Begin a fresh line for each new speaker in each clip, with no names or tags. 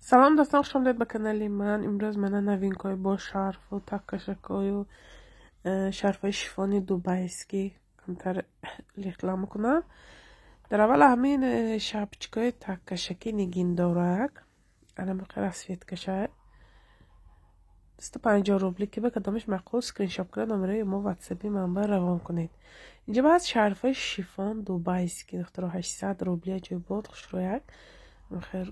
Салом дӯстон, хуш омадед ба канали ман. Имрӯз мана новинкаҳои бо шарфу таккашакҳою шарфҳои шифони дубайский камтар реклама кунам. Дар аввал ҳамин шапочкаҳои таккашаки нигиндорак, анамиқа расцветкаша 250 рубли, ки ба кадомаш маъқул скриншот кунед, номерои мо ватсапи манба равон кунед. Инҷа баъд шарфҳои шифон дубайский духтаро 800 рубли, аҷоибот хушрӯяк,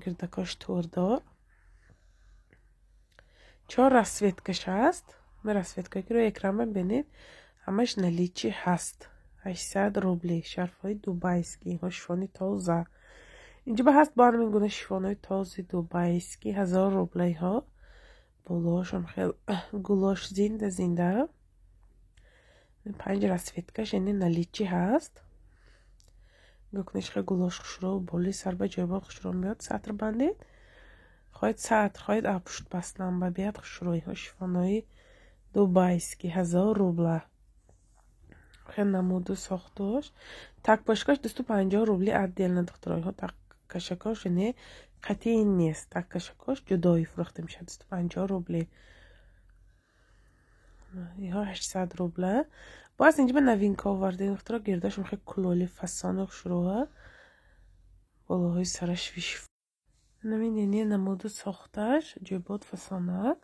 гирдакош турдор. 4 расцветкаш ҳаст. Расцветкае ки рӯи экран бинед, ҳамаш наличи ҳаст. 800 рубли шарфҳои дубайский, инҳо шифони тоза. Инҷа ба ҳаст бо ҳамин гуна шифонҳои този дубайский 1000 рубла инҳо. Болошам хел гулош зинда зинда. 5 расцветкаш яъне наличи ҳаст. Нигоҳ кунед, чӣ хел гулош хушрӯ, боли сар ба ҷойбод хушрӯ меояд. Сатр бандед, хоҳед сатр, хоҳед пушт бастан ба бият хушрӯ. Инҳо шифонҳои дубайский 1000 рубла. Хел намуду сохтуш. Такпошкаш 250 рубли отдельно духтаро. Инҳо таккашакош яъне қатъи нест. Таккашакош ҷудоӣ фурӯхта мешавад 250 рубли. Инҳо 800 рубла. Боз инҷа ба новинка овардем духтаро, гирдашон хеле кулоли фасони хушрӯа. Болоҳои сараш виш. Намин яъне намуду сохташ ҷойбод фасонак.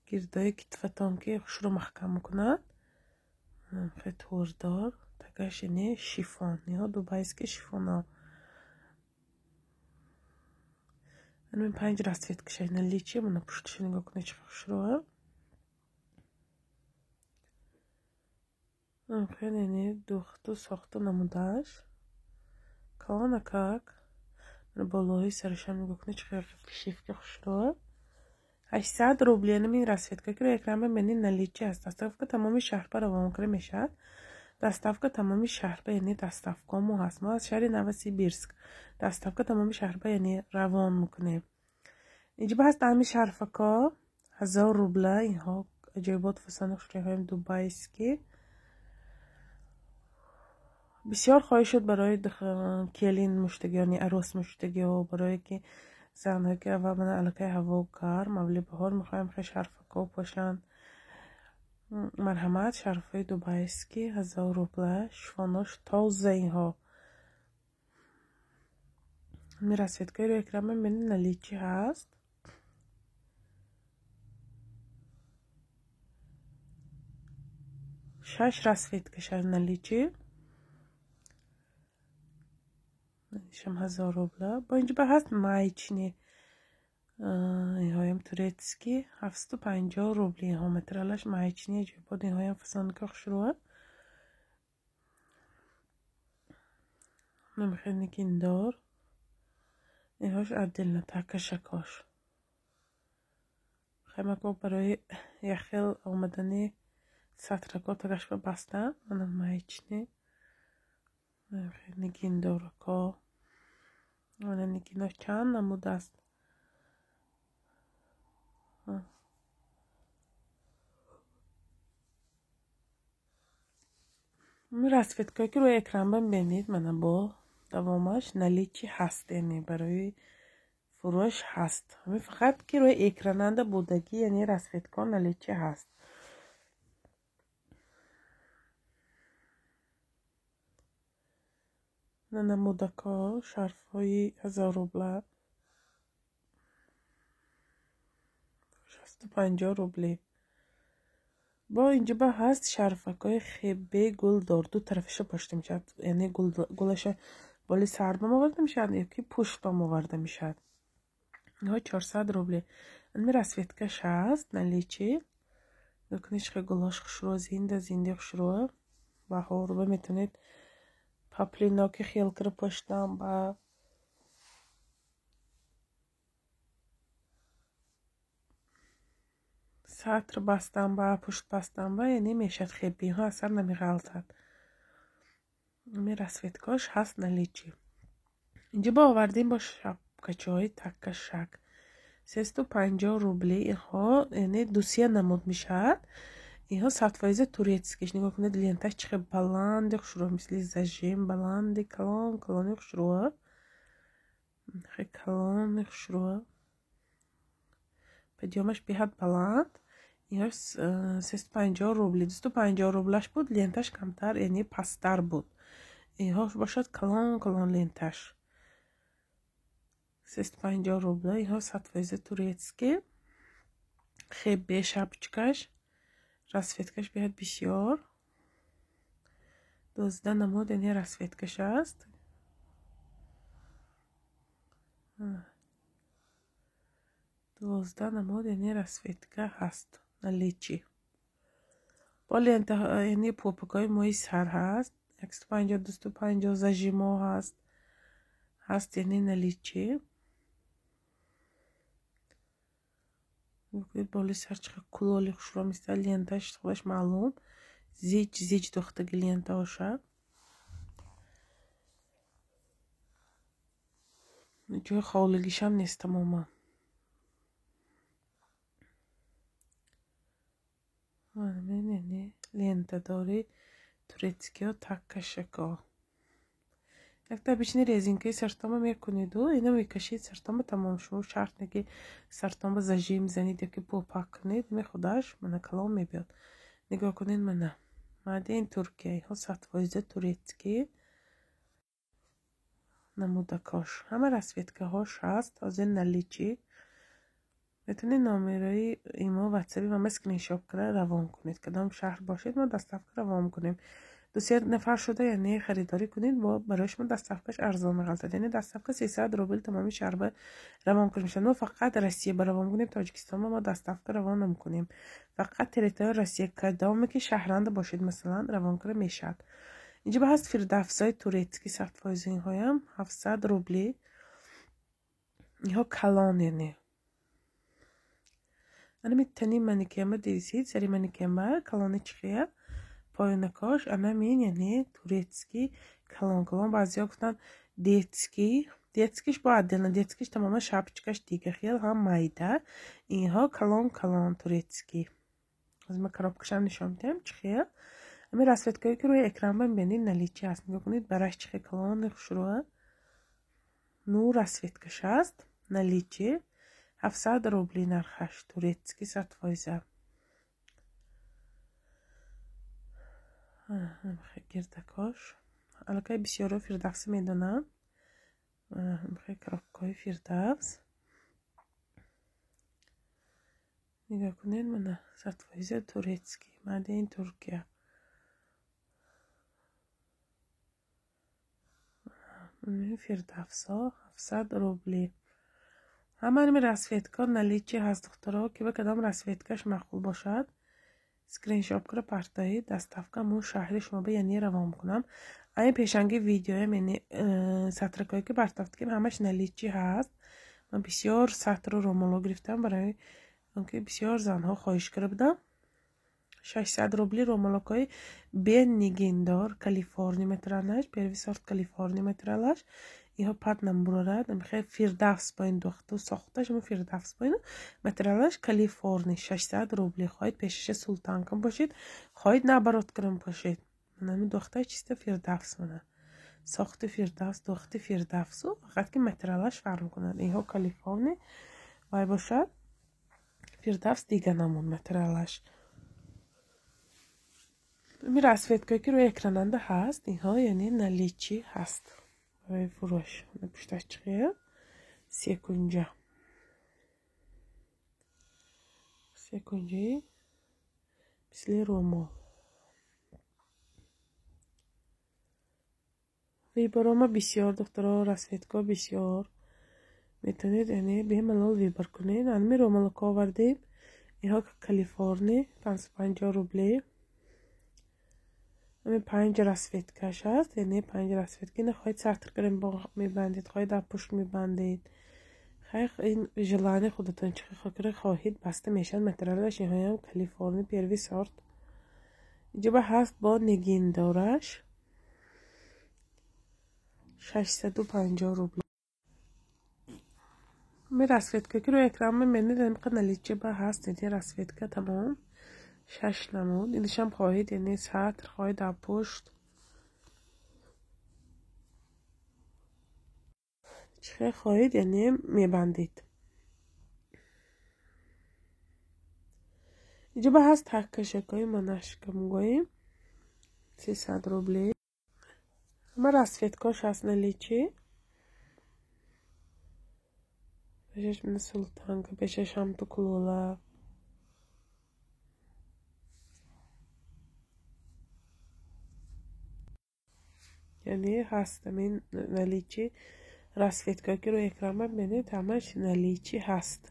Гирдои китфатон ки хушрӯ маҳкам мекунад. Хеле турдор. Тагаш яъне шифон. Инҳо дубайский шифонҳо. Ҳамин 5 расцветкаша наличие. Мана пушташа нигоҳ кунед, чӣ хушрӯа. Хеле яъне духту сохту намудааш. Калонакак. Болоҳои сарашам нигоҳ кунед, чӣ хел шифки хушрӯа. 800 рубли. Яъне ин расцветка ки рӯи экран бибинед наличие ҳаст. Доставка тамоми шаҳрба равон карда мешавад. Доставка тамоми шаҳрба, яъне доставкамо ҳаст. Мо аз шаҳри Новосибирск доставка тамоми шаҳрба яъне равон мекунем. Инҷа ба ҳаст ҳамин шарфако 1000 рубла. Инҳо аҷоибот фасони хушрӯиҳои дубайский. Бисёр хоҳиш шуд барои келин муштагиёни арӯс муштагиҳо, барое ки занҳое ки аввал мана аллакай ҳаво гарм, аввали баҳор мехоҳем хел шарфако пошанд. Марҳамат, шарфҳои дубайский 1000 рубла, шифонош тоза инҳо. Ҳамин расцветкаи рӯи экран мебинед наличи ҳаст. 6 расцветкаша наличи. Шам 1000 рубла. Бо инҷа ба ҳаст маечни. Инҳоям турецкий 750 рубли. Инҳо материалаш маечни, ҷойбод инҳоям фасонка хушрӯа. Намхел нигиндор. Инҳош отдельно таккашакош. Хаймако барои яхел омадани сатрако тагашба бастан. Мана маечни. Нигиндорако. Мана нигинош чанд намуд аст. Расцветкае ки рӯи экран бибинед, мана бо давомаш наличи ҳаст, яъне барои фурӯш ҳаст. Ҳамин фақат ки рӯи экрананда будагӣ, яъне расцветкаҳо наличи ҳаст. Намудако шарфҳои 1000 рубла, 650 рубли. Бо инҷа ба ҳаст шарфакҳои хебе гулдор, ду тарафаша пошта мешавад, яъне гулаша боли сар ба оварда мешавад ё ки пушт ба оварда мешавад. Инҳо 400 рубли. Ин расцветкаш ҳаст наличи. Нигоҳ кунед, чӣ хел гулош хушрӯ, зинда зинда хушрӯ. Баҳор ба метавонед паплиноки хел кира поштам ба сатр бастан ба пушт бастан ба, яъне мешавад хеби. Инҳо асар намеғалтад. Ин расцветкаҳош ҳаст наличи. Инҷа ба овардем бо шапкачаҳои таккашак 350 рубли. Инҳо яъне дусия намуд мешавад. Инҳо 100% турецкиш. Нигоҳ кунед, ленташ чӣ хел баланди хушрӯ, мисли зажим баланди калон калони хушрӯа. Хеле калони хушрӯа. Подъёмаш беҳад баланд. Инҳош 350 рубли. 250 рублаш буд, ленташ камтар, яъне пасттар буд. Инҳош бошад калон калон ленташ. 350 рубла. Инҳо 100% турецкий. Хебе шапочкаш. Расцветкаш беҳад бисёр. 12 намуд, яъне расцветкаш аст. 12 намуд, яъне расцветка ҳаст. Наличии. Бо лента, яъне попакҳои мои сар ҳаст. 150, 250 зажимо ҳаст. Ҳаст, яъне наличии. Бикунед боли сар чӣ қадр кулоли хушро мистад, ленташ худаш маълум. Зич зич духтаги лентаоша. Ҷои холигишам нест тамоман. Яъне лентадори турецкиҳо таккашако. Якта обычный резинкаи сартома мекунеду, ино мекашид сартома тамом. Шумо шарт не ки сартома зажим занед ё ки попак кунед, ме худаш мана калон мебиёд. Нигоҳ кунед мана. Мадин Туркия, инҳо 100% турецкий. Намудакош. Ҳама расцветкаҳош ҳаст, ҳозир наличии. Метавонед номерои имо ватсапи ва ма скриншот карда равон кунед. Кадом шаҳр бошед, мо доставка равон кунем. Ду-се нафар шуда, яъне харидорӣ кунед, бо барои шумо доставкаш арзон меғалтад. Яъне доставка 300 рубл тамоми шаҳр ба равон кунем мешавад. Мо фақат Россия ба равон кунем, Тоҷикистон ба мо доставка равон намекунем. Фақат территорияи Россия кадоме ки шаҳранда бошед, масалан, равон карда мешавад. Инҷа ба ҳаст фирдавсои турецкий 100% инҳоям 700 рубли. Инҳо калон яъне. Ана тани манекенба дидисид, сари манекенба калони чихия поёнакош, ана мин яъне турецкий калон калон. Баъзеҳо гуфтанд детский, детскиш бо отдельно, детскиш тамоман шапочкаш дига хел ҳам майда. Инҳо калон калон турецкий. Аз ма коробкашам нишон медиҳам чихия. Ами расцветкае ки рӯи экран ба мебинед наличие ҳаст. Нигоҳ кунед бараш чихе калони хушрӯа. Ну расцветкаш ҳаст, наличие. 700 рубли нархаш, турецкий 100%. Гирдакош. Аллакай бисёро фирдавсӣ медонанд. Коробкаҳои фирдавс. Нигоҳ кунед мана 100% турецкий, мадин Туркия. Фирдавсо 700 рубли. Ҳама ҳами расцветка наличие ҳаст, духтаро, ки ба кадом расцветкаш маъқул бошад, скриншот карда партоед, доставка мо шаҳри шумо ба яъне равон кунам. Айн пешанги видеоям, яъне сатракҳое ки партофтагим, ҳамаш наличие ҳаст. Ман бисёр сатру ромоло гирифтам барои он ки бисёр занҳо хоҳиш карда будам. 600 рубли ромолокҳои бенигиндор, Калифорния материалаш, первый сорт Калифорния материалаш. Инҳо пат намбурорад, мехоҳед фирдавс бо ин духту сохташ, мо фирдавс бо ин материалаш Калифорния 600 рубли. Хоҳед пешаша султанкам бошед, хоҳед наоборот кунам бошед. Мана духташ чисто фирдавс мана. Сохти фирдавс, духти фирдавсу, фақат ки материалаш фарқ мекунад. Инҳо Калифорния вай бошад, фирдавс дига намуд материалаш. Ами расцветкае ки рӯи экрананда ҳаст, инҳо яъне наличие ҳаст. Барои фурӯш. Пушташ чихия? Секунҷа. Секунҷаи мисли румол. Выборома бисёр, духтаро, расцветка бисёр. Метавонед яъне бемалол выбор кунед. Ами румолако овардем. Инҳо Калифорния 550 рубли. Ами 5 расцветкаш ҳаст, яъне 5 расцветка. Ина хоҳед сатр кунед мебандед, хоҳед дар пушт мебандед. Хайр, ин желание худатон чӣ хоҳед баста мешавад. Материалаш инҳоям Калифорния первый сорт. Инҷа ба ҳаст бо нигиндораш 650 рубли. Ми расцветка ки рӯи экран мебинед, ин наличие ба ҳаст, яъне расцветка тамом. 6 намуд. Инашам хоҳед, яъне сатр, хоҳед дар пушт. Чӣ хоҳед, яъне мебандед. Инҷа ба ҳаст ҳаккашакҳои манашка мегӯем 300 рублей. Ҳама расцветкош ҳаст наличии. Пешаш мана султанка, пешаш ҳамту кулола. Яъне ҳаст ҳамин наличии расцветкое ки рӯи экран мебинед, ҳамаш наличии ҳаст.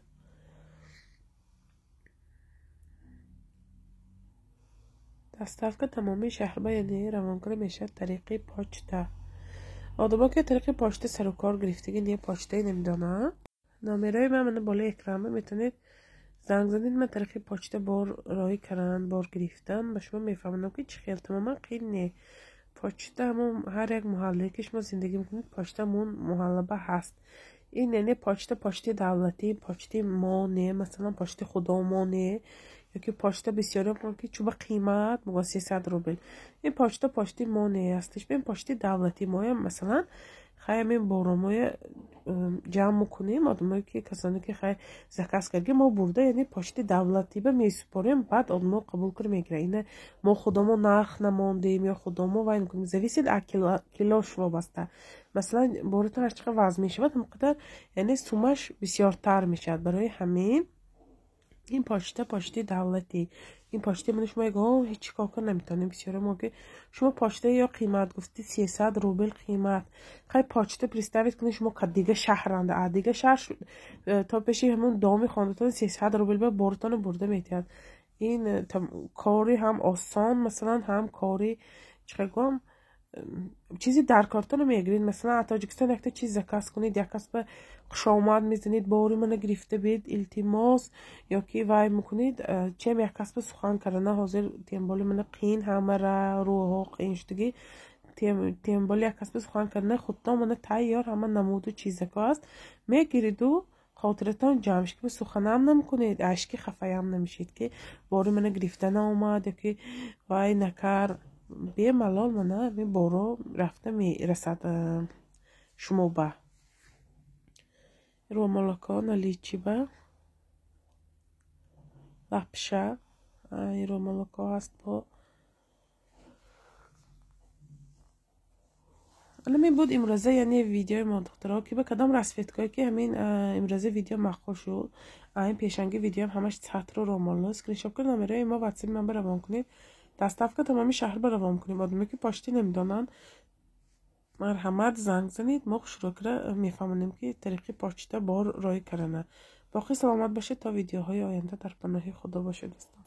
Доставка тамоми шаҳрба, яъне равон карда мешавад тариқи почта. Одамо ки тариқи почта сару кор гирифтагӣ не, почтаи намедонам. Номерои ман мана болои экран метавонед занг занед. Ман тариқи почта бор роҳӣ кардан, бор гирифтан ба шумо мефаҳмонам ки чӣ хел тамоман қиин не. Почта ҳамон ҳар як муҳаллае ки шумо зиндагӣ мекунед, почта ҳамон муҳаллаба ҳаст. Ин яъне почта почтаи давлатӣ, почтаи мо не, масалан почтаи худомо не, ёки почта бисёре мегӯянд ки чӯба қимат, мегӯянд 300 рубл. Ин почта почтаи мо не ҳастиш, ин почтаи давлатӣ. Моям масалан хай ҳамин боромоя ҷамъ мекунем, одамое ки касоне ки хай заказ карда мо бурда, яъне почтаи давлатиба месупорем, баъд одамо қабул карда мегиранд. Ина мо худамо нарх намондем ё худамо вай мекунем, зависит аз килош вобаста. Масалан боротон ҳар чӣ қадр вазн мешавад, ҳам қадар яъне суммаш бисёртар мешавад. Барои ҳамин ин почта почтаи давлатӣ. Ин почтаи мана шумо ягон ҳеҷ чӣ кор карда наметавонед. Бисёре мо ки шумо почта ё қимат гуфтед 300 рубл қимат. Хай почта представить кунед шумо ка дига шаҳранда, а дига шаҳр то пеши ҳамон доми хонатон 300 рубл ба боротонро бурда метиҳад. Ин кори ҳам осон, масалан ҳам кори чӣ гӯям, чизи дар кортонро мегиред. Масалан аз Тоҷикистон якта чиз заказ кунед, як кас ба хушомад мезанед, бори мана гирифта бид, илтимос, ё ки вай мекунед, чем як кас ба сухан кардана. Ҳозир темболи мана қиин, ҳамара рӯҳҳо қиин шудагӣ, темболи як кас ба сухан кардана худтон мана тайёр ҳама намуду чизако аст, мегириду хотиратон ҷамъ шуд ки ба суханам намекунед, ашки хафаям намешед ки бори мана гирифта наомад ё ки вай накард. Бемалол мана ҳамин боро рафта мерасад шумо ба. Ромолако наличиба лапша, ин ромолако ҳаст бо. Ҳамин буд имрӯза, яъне видеои мо духтаро, ки ба кадом расцветкое ки ҳамин имрӯза видео маъқул шуд, ин пешанги видеоам ҳамаш сатру ромоло. Скриншот кунед, номерои мо ватсапи ман ба равон кунед. Доставка тамоми шаҳр ба равон кунем. Одаме ки почта намедонанд, марҳамат занг занед, мо хушрӯкра мефаҳмонем ки тариқи почта бор роҳӣ кардана. Боқӣ саломат бошед то видеоҳои оянда, дар паноҳи Худо бошед дӯстон.